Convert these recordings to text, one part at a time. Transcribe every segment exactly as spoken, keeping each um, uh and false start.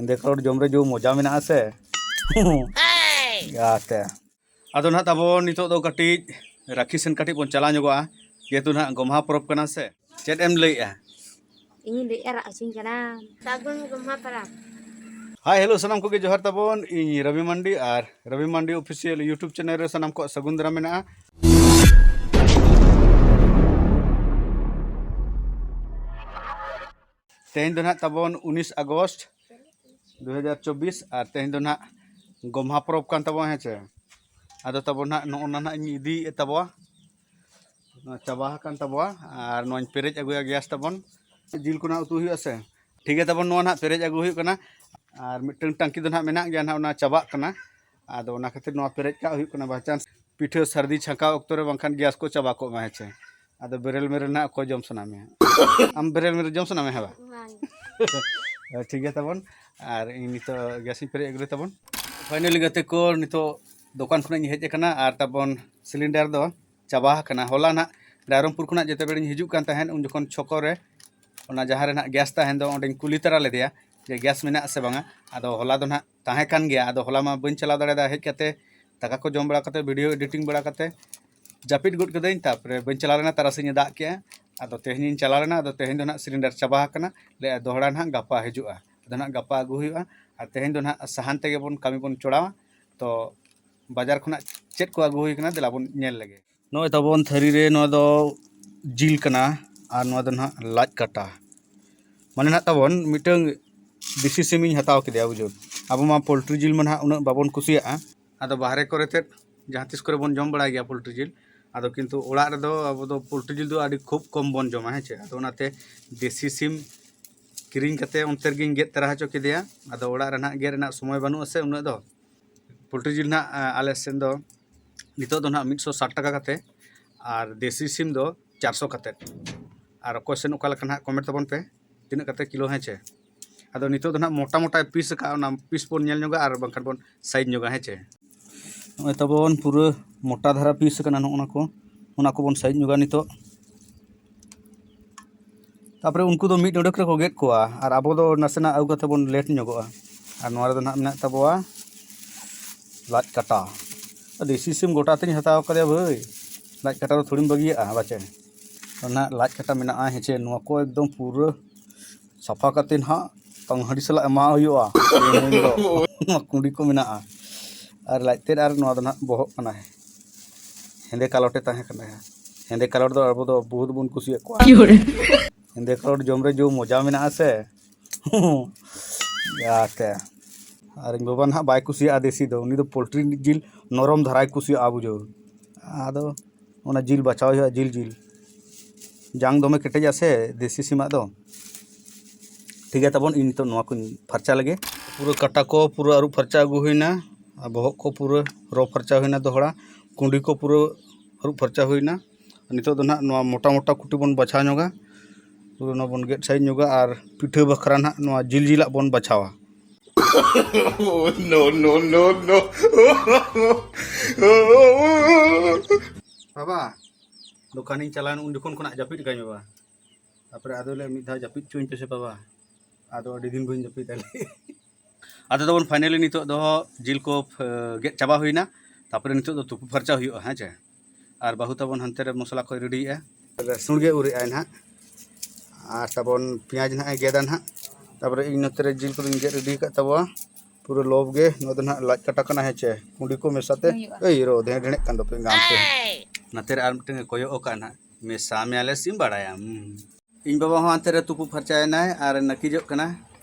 ᱦᱮᱸᱫᱮ ᱠᱟᱞᱚᱴ ᱡᱚᱢ ᱨᱮ ᱡᱮ ᱢᱚᱡᱟ ᱢᱮᱱᱟᱜᱼᱟ ᱥᱮ᱾ ᱜᱟᱛᱮ᱾ ᱟᱫᱚ ᱱᱟᱦᱟᱜ ᱛᱟᱵᱚᱱ ᱱᱤᱛᱚᱜ ᱫᱚ ᱠᱟᱹᱴᱤᱡ ᱨᱟᱹᱠᱷᱤ ᱥᱮᱱ ᱠᱟᱹᱴᱤᱡ ᱵᱚᱱ ᱪᱟᱞᱟᱣ ᱧᱚᱜᱚᱜᱼᱟ, ᱡᱮᱦᱮᱛᱩ ᱱᱟᱦᱟᱜ ᱜᱚᱢᱦᱟ ᱯᱚᱨᱚᱵᱽ ᱠᱟᱱᱟ ᱥᱮ᱾ ᱪᱮᱫ ᱮᱢ ᱞᱟᱹᱭᱮᱜᱼᱟ? ᱤᱧᱤᱧ ᱞᱟᱹᱭᱮᱜᱼᱟ, ᱨᱟᱜ ᱦᱚᱪᱚᱧ ᱠᱟᱱᱟ᱾ ᱥᱟᱹᱜᱩᱱ ᱜᱚᱢᱦᱟ ᱯᱟᱨᱟᱵᱽ᱾ ᱦᱟᱭ, ᱦᱮᱞᱳ, ᱥᱟᱱᱟᱢ ᱠᱚᱜᱮ ᱡᱚᱦᱟᱨ ᱛᱟᱵᱚᱱ᱾ ᱤᱧ ᱨᱚᱵᱤ ᱢᱟᱱᱰᱤ ᱟᱨ ᱨᱚᱵᱤ ᱢᱟᱱᱰᱤ Official YouTube channel ᱨᱮ ᱥᱟᱱᱟᱢ ᱠᱚᱣᱟᱜ ᱥᱟᱹᱜᱩᱱ ᱫᱟᱨᱟᱢ ᱢᱮᱱᱟᱜᱼᱟ᱾ ᱛᱮᱦᱮᱧ ᱫᱚ ᱱᱟᱦᱟᱜ ᱛᱟᱵᱚᱱ ᱩᱱᱤᱥ ᱟᱜᱚᱥᱴ ᱫᱩ ᱦᱟᱡᱟᱨ ᱪᱚᱵᱵᱤᱥ, ᱟᱨ ᱛᱮᱦᱮᱧ ᱫᱚ ᱱᱟᱦᱟᱜ ᱜᱚᱢᱦᱟ ᱯᱚᱨᱚᱵᱽ ᱠᱟᱱ ᱛᱟᱵᱚᱱᱟ, ᱦᱮᱸ ᱪᱮ? ᱟᱫᱚ ᱛᱟᱵᱚᱱ ᱱᱟᱦᱟᱜ ᱱᱚᱜᱼᱚ ᱱᱟ ᱱᱟᱦᱟᱜ ᱤᱧ ᱤᱫᱤᱭᱮᱫ ᱛᱟᱵᱚᱣᱟ, ᱱᱚᱣᱟ ᱪᱟᱵᱟ ᱟᱠᱟᱱ ᱛᱟᱵᱚᱣᱟ, ᱟᱨ ᱱᱚᱣᱟᱧ ᱯᱮᱨᱮᱡ ᱟᱹᱜᱩᱭᱟ ᱜᱮᱥ ᱛᱟᱵᱚᱱ, ᱡᱤᱞ ᱠᱚ ᱱᱟᱦᱟᱜ ᱩᱛᱩ ᱦᱩᱭᱩᱜᱼᱟ ᱥᱮ᱾ ᱴᱷᱤᱠ ᱜᱮᱭᱟ ᱛᱟᱵᱚᱱ, ᱱᱚᱣᱟ ᱱᱟᱦᱟᱜ ᱯᱮᱨᱮᱡ ᱟᱹᱜᱩ ᱦᱩᱭᱩᱜ ᱠᱟᱱᱟ, ᱟᱨ ᱢᱤᱫᱴᱟᱝ ᱴᱟᱝᱠᱤ ᱫᱚ ᱱᱟᱦᱟᱜ ᱢᱮᱱᱟᱜ ᱜᱮᱭᱟ ᱱᱟᱦᱟᱜ, ᱚᱱᱟ ᱪᱟᱵᱟᱜ ᱠᱟᱱᱟ, ᱟᱫᱚ ᱚᱱᱟ ᱠᱷᱟᱹᱛᱤᱨ ᱱᱚᱣᱟ ᱯᱮᱨᱮᱡ ᱠᱟᱜ ᱦᱩᱭᱩᱜ ᱠᱟᱱᱟ, by chance ᱯᱤᱴᱷᱟᱹ ᱥᱟᱹᱨᱫᱤ ᱪᱷᱟᱸᱠᱟᱣ ᱚᱠᱛᱚ ᱨᱮ ᱵᱟᱝᱠᱷᱟᱱ ᱜᱮᱥ ᱠᱚ ᱪᱟᱵᱟ ᱠᱚᱜ ᱢᱟ, ᱦᱮᱸ ᱪᱮ? ᱟᱫᱚ ᱵᱮᱨᱮᱞ ᱢᱮᱨᱮᱞ ᱱᱟᱦᱟᱜ ᱚᱠᱚᱭ ᱡᱚᱢ ᱥᱟᱱᱟ ᱢᱮᱭᱟ? ᱟᱢ ᱵᱮᱨᱮᱞ ᱢᱮᱨᱮᱞ ᱡᱚᱢ ᱥᱟᱱᱟ ᱢᱮᱭᱟ, ᱦᱮᱸ ᱵᱟᱝ? ᱵᱟᱝ᱾ ᱴᱷᱤᱠ ᱜᱮᱭᱟ ᱛᱟᱵᱚᱱ, ᱟᱨ ᱤᱧ ᱱᱤᱛᱚᱜ ᱜᱮᱥ ᱤᱧ ᱯᱮᱨᱮᱡ ᱟᱹᱜᱩᱭ ᱛᱟᱵᱚᱱ᱾ Finally ᱜᱟᱛᱮ ᱠᱚ, ᱱᱤᱛᱚᱜ ᱫᱚᱠᱟᱱ ᱠᱷᱚᱱᱟᱜ ᱤᱧ ᱦᱮᱡ ᱟᱠᱟᱱᱟ, ᱟᱨ ᱛᱟᱵᱚᱱ ᱥᱤᱞᱤᱱᱰᱟᱨ ᱫᱚ ᱪᱟᱵᱟ ᱟᱠᱟᱱᱟ᱾ ᱦᱚᱞᱟ ᱱᱟᱦᱟᱜ ᱨᱟᱭᱨᱚᱝᱯᱩᱨ ᱠᱷᱚᱱᱟᱜ ᱡᱮᱛᱮ ᱵᱮᱲ ᱤᱧ ᱦᱤᱡᱩᱜ ᱠᱟᱱ ᱛᱟᱦᱮᱸᱫ, ᱩᱱ ᱡᱚᱠᱷᱚᱱ ᱪᱷᱚᱠᱚ ᱨᱮ ᱚᱱᱟ ᱡᱟᱦᱟᱸ ᱨᱮ ᱱᱟᱦᱟᱜ ᱜᱮᱥ ᱛᱟᱦᱮᱱ ᱫᱚ, ᱚᱸᱰᱮᱧ ᱠᱩᱞᱤ ᱛᱟᱨᱟ ᱞᱮᱫᱮᱭᱟ ᱡᱮ ᱜᱮᱥ ᱢᱮᱱᱟᱜ ᱥᱮ ᱵᱟᱝᱟ᱾ ᱟᱫᱚ ᱦᱚᱞᱟ ᱫᱚ ᱱᱟᱦᱟᱜ ᱛᱟᱦᱮᱸ ᱠᱟᱱ ᱜᱮᱭᱟ, ᱟᱫᱚ ᱦᱚᱞᱟ ᱢᱟ ᱵᱟᱹᱧ ᱪᱟᱞᱟᱣ ᱫᱟᱲᱮᱭᱟᱫᱟ᱾ ᱦᱮᱡ ᱠᱟᱛᱮ ᱫᱟᱠᱟ ᱠᱚ ᱡᱚᱢ ᱵᱟᱲᱟ ᱠᱟᱛᱮ, video editing ᱵᱟᱲᱟ ᱠᱟᱛᱮ ᱡᱟᱹᱯᱤᱫ ᱜᱚᱫ ᱠᱟᱹᱫᱟᱹᱧ, ᱛᱟᱨᱯᱚᱨᱮ ᱵᱟᱹᱧ ᱪᱟᱞᱟᱣ ᱞᱮᱱᱟ, ᱛᱟᱨᱟᱥᱤᱧᱮ ᱫᱟᱜ ᱠᱮᱜᱼᱟ᱾ ᱟᱫᱚ ᱛᱮᱦᱮᱧᱤᱧ ᱪᱟᱞᱟᱣ ᱞᱮᱱᱟ, ᱟᱫᱚ ᱛᱮᱦᱮᱧ ᱫᱚ ᱱᱟᱦᱟᱜ ᱥᱤᱞᱤᱱᱰᱟᱨ ᱪᱟᱵᱟ ᱟᱠᱟᱱᱟ, ᱞᱟᱹᱭᱮᱫᱼᱟ ᱫᱚᱦᱲᱟ ᱱᱟᱦᱟᱜ ᱜᱟᱯᱟ ᱦᱤᱡᱩᱜᱼᱟ᱾ ᱟᱫᱚ ᱱᱟᱦᱟᱜ ᱜᱟᱯᱟ ᱟᱹᱜᱩ ᱦᱩᱭᱩᱜᱼᱟ, ᱟᱨ ᱛᱮᱦᱮᱧ ᱫᱚ ᱱᱟᱦᱟᱜ ᱥᱟᱦᱟᱱ ᱛᱮᱜᱮ ᱵᱚᱱ ᱠᱟᱹᱢᱤ ᱵᱚᱱ ᱪᱚᱲᱟᱣᱟ᱾ ᱛᱚ ᱵᱟᱡᱟᱨ ᱠᱷᱚᱱᱟᱜ ᱪᱮᱫ ᱠᱚ ᱟᱹᱜᱩ ᱦᱩᱭ ᱠᱟᱱᱟ, ᱫᱮᱞᱟ ᱵᱚᱱ ᱧᱮᱞ ᱞᱮᱜᱮ᱾ ᱱᱚᱜᱼᱚᱭ ᱛᱟᱵᱚᱱ ᱛᱷᱟᱹᱨᱤ ᱨᱮ ᱱᱚᱣᱟ ᱫᱚ ᱡᱤᱞ ᱠᱟᱱᱟ, ᱟᱨ ᱱᱚᱣᱟ ᱫᱚ ᱱᱟᱦᱟᱜ ᱞᱟᱡ ᱠᱟᱴᱟ᱾ ᱢᱟᱱᱮ ᱱᱟᱦᱟᱜ ᱛᱟᱵᱚᱱ ᱢᱤᱫᱴᱟᱝ ᱫᱮᱥᱤ ᱥᱤᱢᱤᱧ ᱦᱟᱛᱟᱣ ᱠᱮᱫᱮᱭᱟ, ᱵᱩᱡᱷᱟᱹᱣ᱾ ᱟᱵᱚ ᱢᱟ poultry ᱡᱤᱞ ᱢᱟ ᱱᱟᱦᱟᱜ ᱩᱱᱟᱹᱜ ᱵᱟᱵᱚᱱ ᱠᱩᱥᱤᱭᱟᱜᱼᱟ᱾ ᱟᱫᱚ ᱵᱟᱦᱨᱮ ᱠᱚᱨᱮ ᱛᱮᱫ ᱡᱟᱦᱟᱸ ᱛᱤᱥ ᱠᱚᱨᱮ ᱵᱚᱱ ᱡᱚᱢ ᱵᱟᱲᱟᱭ ᱜᱮᱭᱟ poultry ᱡᱤᱞ, ᱟᱫᱚ ᱠᱤᱱᱛᱩ ᱚᱲᱟᱜ ᱨᱮᱫᱚ ᱟᱵᱚ ᱫᱚ poultry ᱡᱤᱞ ᱫᱚ ᱟᱹᱰᱤ ᱠᱷᱩᱵ ᱠᱚᱢ ᱵᱚᱱ ᱡᱚᱢᱟ, ᱦᱮᱸ ᱪᱮ? ᱟᱫᱚ ᱚᱱᱟᱛᱮ ᱫᱮᱥᱤ ᱥᱤᱢ ᱠᱤᱨᱤᱧ ᱠᱟᱛᱮ ᱚᱱᱛᱮ ᱨᱮᱜᱤᱧ ᱜᱮᱫ ᱛᱟᱨᱟ ᱦᱚᱪᱚ ᱠᱮᱫᱮᱭᱟ᱾ ᱟᱫᱚ ᱚᱲᱟᱜ ᱨᱮ ᱱᱟᱦᱟᱜ ᱜᱮᱫ ᱨᱮᱱᱟᱜ ᱥᱚᱢᱚᱭ ᱵᱟᱹᱱᱩᱜᱼᱟ ᱥᱮ ᱩᱱᱟᱹᱜ ᱫᱚ᱾ Poultry ᱡᱤᱞ ᱱᱟᱦᱟᱜ, ᱟ, ᱟᱞᱮ ᱥᱮᱱ ᱫᱚ ᱱᱤᱛᱚᱜ ᱫᱚ ᱱᱟᱦᱟᱜ ᱢᱤᱫᱥᱚ ᱥᱟᱴ ᱴᱟᱠᱟ ᱠᱟᱛᱮ, ᱟᱨ ᱫᱮᱥᱤ ᱥᱤᱢ ᱫᱚ ᱪᱟᱨᱥᱚ ᱠᱟᱛᱮ᱾ ᱟᱨ ᱚᱠᱚᱭ ᱥᱮᱱ ᱚᱠᱟ ᱞᱮᱠᱟ ᱱᱟᱦᱟᱜ comment ᱛᱟᱵᱚᱱ ᱯᱮ, ᱛᱤᱱᱟᱹᱜ ᱠᱟᱛᱮ ᱠᱤᱞᱳ, ᱦᱮᱸ ᱪᱮ? ᱟᱫᱚ ᱱᱤᱛᱚᱜ ᱫᱚ ᱱᱟᱦᱟᱜ ᱢᱚᱴᱟ ᱢᱚᱴᱟᱭ piece ᱟᱠᱟᱫᱼᱟ, ᱚᱱᱟ piece ᱵᱚᱱ ᱧᱮᱞ ᱧᱚᱜᱟ ᱟᱨ ᱵᱟᱝᱠᱷᱟᱱ ᱵᱚᱱ size ᱧᱚᱜᱟ, ᱦᱮᱸ ᱪᱮ? ᱱᱚᱜᱼᱚᱭ ᱛᱟᱵᱚᱱ ᱯᱩᱨᱟᱹ ᱢᱚᱴᱟ ᱫᱷᱟᱨᱟ piece ᱟᱠᱟᱱᱟ ᱱᱚᱜᱼᱚ ᱱᱟ ᱠᱚ, ᱚᱱᱟ ᱠᱚᱵᱚᱱ size ᱧᱚᱜᱟ ᱱᱤᱛᱚᱜ᱾ ᱛᱟᱯᱚᱨᱮ ᱩᱱᱠᱩ ᱫᱚ ᱢᱤᱫ ᱰᱚᱸᱰᱮᱠ ᱨᱮᱠᱚ ᱜᱮᱫ ᱠᱚᱣᱟ, ᱟᱨ ᱟᱵᱚ ᱫᱚ ᱱᱟᱥᱮᱱᱟᱜ ᱟᱹᱜᱩ ᱠᱟᱛᱮ ᱵᱚᱱ ᱞᱮᱴ ᱧᱚᱜᱚᱜᱼᱟ᱾ ᱟᱨ ᱱᱚᱣᱟ ᱨᱮᱫᱚ ᱱᱟᱦᱟᱜ ᱢᱮᱱᱟᱜ ᱛᱟᱵᱚᱣᱟ ᱞᱟᱡ ᱠᱟᱴᱟ᱾ ᱫᱮᱥᱤ ᱥᱤᱢ ᱜᱚᱴᱟ ᱛᱤᱧ ᱦᱟᱛᱟᱣ ᱠᱟᱫᱮᱭᱟ ᱵᱷᱟᱹᱭ, ᱞᱟᱡ ᱠᱟᱴᱟ ᱫᱚ ᱛᱷᱚᱲᱤᱢ ᱵᱟᱹᱜᱤᱭᱟᱜᱼᱟ ᱵᱟᱪᱮ᱾ ᱚᱱᱟ ᱞᱟᱡ ᱠᱟᱴᱟ ᱢᱮᱱᱟᱜᱼᱟ ᱦᱮᱸᱪᱮ, ᱱᱚᱣᱟ ᱠᱚ ᱮᱠᱫᱚᱢ ᱯᱩᱨᱟᱹ ᱥᱟᱯᱷᱟ ᱠᱟᱛᱮ ᱱᱟᱦᱟᱜ ᱛᱟᱝᱦᱟᱹᱲᱤ ᱥᱟᱞᱟᱜ ᱮᱢᱟᱣ ᱦᱩᱭᱩᱜᱼᱟ᱾ ᱛᱮᱦᱮᱧ ᱫᱚ ᱱᱚᱣᱟ ᱠᱩᱸᱰᱤ ᱠᱚ ᱢᱮᱱᱟᱜᱼᱟ, ᱟᱨ ᱞᱟᱡ ᱛᱮᱫ, ᱟᱨ ᱱᱚᱣᱟ ᱫᱚ ᱱᱟᱦᱟᱜ ᱵᱚᱦᱚᱜ ᱠᱟᱱᱟ᱾ ᱦᱮᱸᱫᱮ ᱠᱟᱞᱚᱴᱮ ᱛᱟᱦᱮᱸ ᱠᱟᱱᱟ᱾ ᱦᱮᱸᱫᱮ ᱠᱟᱞᱚᱴ ᱫᱚ ᱟᱵᱚ ᱫᱚ ᱵᱚᱦᱩᱛ ᱵᱚᱱ ᱠᱩᱥᱤᱭᱟᱜ ᱠᱚᱣᱟ᱾ ᱦᱮᱸᱫᱮ ᱠᱟᱞᱚᱴ ᱡᱚᱢ ᱨᱮ ᱡᱚ ᱢᱚᱡᱟ ᱢᱮᱱᱟᱜᱼᱟ ᱥᱮ᱾ ᱭᱟᱛᱮ᱾ ᱟᱨ ᱤᱧ ᱵᱟᱵᱟ ᱱᱟᱦᱟᱜ ᱵᱟᱭ ᱠᱩᱥᱤᱭᱟᱜᱼᱟ ᱫᱮᱥᱤ ᱫᱚ, ᱩᱱᱤ ᱫᱚ ᱯᱳᱞᱴᱨᱤ ᱡᱤᱞ ᱱᱚᱨᱚᱢ ᱫᱷᱟᱨᱟᱭ ᱠᱩᱥᱤᱭᱟᱜᱼᱟ ᱵᱩᱡᱷᱟᱹᱣ᱾ ᱟᱫᱚ ᱚᱱᱟ ᱡᱤᱞ ᱵᱟᱪᱷᱟᱣ ᱦᱩᱭᱩᱜᱼᱟ, ᱡᱤᱞ ᱡᱤᱞ᱾ ᱡᱟᱝ ᱫᱚᱢᱮ ᱠᱮᱴᱮᱡᱟ ᱥᱮ ᱫᱮᱥᱤ ᱥᱤᱢᱟᱜ ᱫᱚ᱾ ᱴᱷᱤᱠ ᱜᱮᱭᱟ ᱛᱟᱵᱚᱱ, ᱤᱧ ᱱᱤᱛᱚᱜ ᱱᱚᱣᱟ ᱠᱚᱧ ᱯᱷᱟᱨᱪᱟ ᱞᱮᱜᱮ᱾ ᱯᱩᱨᱟᱹ ᱠᱟᱴᱟ ᱠᱚ ᱯᱩᱨᱟᱹ ᱟᱹᱨᱩᱵ ᱯᱷᱟᱨᱪᱟ ᱟᱹᱜᱩ ᱦᱩᱭᱱᱟ, ᱟᱨ ᱵᱚᱦᱚᱜ ᱠᱚ ᱯᱩᱨᱟᱹ ᱨᱚ ᱯᱷᱟᱨᱪᱟ ᱦᱩᱭᱱᱟ ᱫᱚᱦᱲᱟ, ᱠᱩᱸᱰᱤ ᱠᱚ ᱯᱩᱨᱟᱹ ᱟᱹᱨᱩᱵ ᱯᱷᱟᱨᱪᱟ ᱦᱩᱭᱱᱟ᱾ ᱱᱤᱛᱚᱜ ᱫᱚ ᱱᱟᱦᱟᱜ ᱱᱚᱣᱟ ᱢᱚᱴᱟ ᱢᱚᱴᱟ ᱠᱩᱴᱤ ᱵᱚᱱ ᱵᱟᱪᱷᱟᱣ ᱧᱚᱜᱟ᱾ ᱯᱩᱨᱟᱹ ᱱᱚᱣᱟ ᱵᱚᱱ ᱜᱮᱫ ᱥᱟᱭᱤᱡ ᱧᱚᱜᱟ ᱟᱨ ᱯᱤᱴᱷᱟᱹ ᱵᱟᱠᱷᱨᱟ ᱱᱟᱦᱟᱜ ᱱᱚᱣᱟ ᱡᱤᱞ ᱡᱤᱞᱟᱜ ᱵᱚᱱ ᱵᱟᱪᱷᱟᱣᱟ᱾ No, no, no, no. ᱵᱟᱵᱟ, ᱫᱚᱠᱟᱱᱤᱧ ᱪᱟᱞᱟᱣᱮᱱ ᱩᱱ ᱡᱚᱠᱷᱚᱱ ᱠᱷᱚᱱᱟᱜ ᱡᱟᱹᱯᱤᱫ ᱠᱟᱜ ᱢᱮ ᱵᱟᱵᱟ᱾ ᱛᱟᱯᱚᱨᱮ ᱟᱫᱚ ᱞᱮ ᱢᱤᱫ ᱫᱷᱟᱣ ᱡᱟᱹᱯᱤᱫ ᱦᱚᱪᱚᱧ ᱯᱮᱥᱮ ᱵᱟᱵᱟ᱾ ᱟᱫᱚ ᱟᱹᱰᱤ ᱫᱤᱱ ᱵᱟᱹᱧ ᱡᱟᱹᱯᱤᱫ ᱫᱟᱲᱮ᱾ ᱟᱫᱚ ᱛᱟᱵᱚᱱ finally ᱱᱤᱛᱚᱜ ᱫᱚ ᱡᱤᱞ ᱠᱚ, ᱮ, ᱜᱮᱫ ᱪᱟᱵᱟ ᱦᱩᱭᱱᱟ᱾ ᱛᱟᱯᱚᱨᱮ ᱱᱤᱛᱚᱜ ᱫᱚ ᱛᱩᱯᱩ ᱯᱷᱟᱨᱪᱟ ᱦᱩᱭᱩᱜᱼᱟ, ᱦᱮᱸ ᱪᱮ? ᱟᱨ ᱵᱟᱹᱦᱩ ᱛᱟᱵᱚᱱ ᱦᱟᱱᱛᱮ ᱨᱮ ᱢᱚᱥᱞᱟ ᱠᱚᱭ ᱨᱮᱰᱤᱭᱮᱜᱼᱟ᱾ ᱨᱟᱹᱥᱩᱱ ᱜᱮ ᱩᱨᱮᱜᱼᱟᱭ ᱱᱟᱦᱟᱜ᱾ ᱟᱨ ᱛᱟᱵᱚᱱ ᱯᱮᱸᱭᱟᱡᱽ ᱱᱟᱦᱟᱜ ᱮ ᱜᱮᱫᱟ ᱱᱟᱦᱟᱜ᱾ ᱛᱟᱯᱚᱨᱮ ᱤᱧ ᱱᱚᱛᱮ ᱨᱮ ᱡᱤᱞ ᱠᱚᱫᱚᱧ ᱜᱮᱫ ᱨᱮᱰᱤ ᱟᱠᱟᱫ ᱛᱟᱵᱚᱣᱟ᱾ ᱯᱩᱨᱟᱹ ᱞᱚᱵᱽ ᱜᱮ᱾ ᱱᱚᱣᱟ ᱫᱚ ᱱᱟᱦᱟᱜ ᱞᱟᱡ ᱠᱟᱴᱟ ᱠᱟᱱᱟ, ᱦᱮᱸ ᱪᱮ? ᱠᱩᱸᱰᱤ ᱠᱚ ᱢᱮᱥᱟ ᱛᱮ᱾ ᱦᱩᱭᱩᱜᱼᱟ᱾ ᱮᱭ ᱨᱚ, ᱫᱷᱮᱲ ᱫᱷᱮᱲᱮᱜ ᱠᱟᱱ ᱫᱚ ᱯᱮ ᱜᱟᱢ ᱛᱮ᱾ ᱱᱚᱛᱮ ᱨᱮ ᱟᱨ ᱢᱤᱫᱴᱟᱝ ᱮ ᱠᱚᱭᱚᱜ ᱟᱠᱟᱫ ᱱᱟᱦᱟᱜ᱾ ᱢᱮᱥᱟ ᱢᱮᱭᱟᱞᱮ ᱥᱤᱢ ᱵᱟᱲᱟᱭᱟᱢ᱾ ᱤᱧ ᱵᱟᱵᱟ ᱦᱚᱸ ᱦᱟᱱᱛᱮ ᱨᱮ ᱛᱩᱯᱩ ᱯᱷᱟᱨᱪᱟᱭᱮᱱᱟᱭ ᱟᱨ ᱱᱟᱹᱠᱤᱡᱚᱜ ᱠᱟᱱᱟ᱾